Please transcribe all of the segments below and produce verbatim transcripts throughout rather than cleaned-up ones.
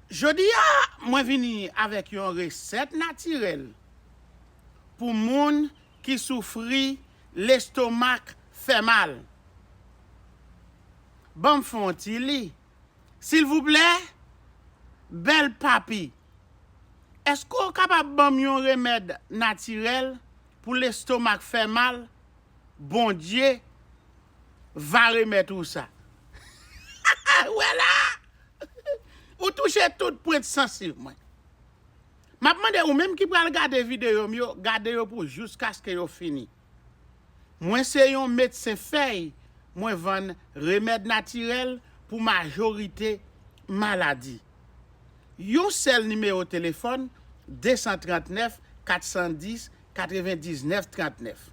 Jodi a, mwen vini avèk yon resèt natirèl pou moun ki soufri lestomak fè mal. Ban m fè yon ti li. Silvouplè, bèl papi, èske w kapab ban m yon remèd natirèl pou lestomak fè mal? Bondye va remèt ou sa. Wè la! Ou touche tout pwent sansib mwen. M ap mande ou menm ki pral gade videyo m yo, gade yo pou jiskaske yo fini. Mwen se yon medsen fèy, mwen vann remèd natirèl pou majorite maladi. Yon sèl nimewo telefòn, de san trannèf, kat san dis, katrevendiznèf trannèf.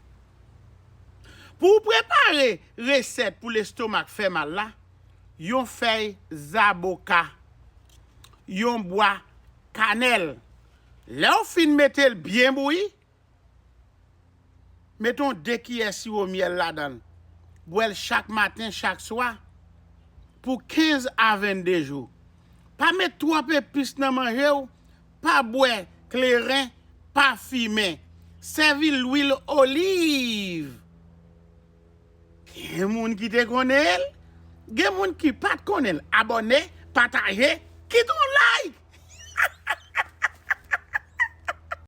Pou w prepare resèt pou lestomak fè mal la, yon fèy zaboka, yon bwa kanèl. Lè w fin mete l byen bouyi, mete yon de kiyè siwo myèl ladan l. Bwè l chak maten, chak swa, pou kenz a vennde jou. Pa met twòp epis nan manje w, pa bwè kleren, pa fimen. Sèvi lwil oliv. Gen moun ki te konnen l, gen moun ki pa t konnen l. Abòne, pataje, kite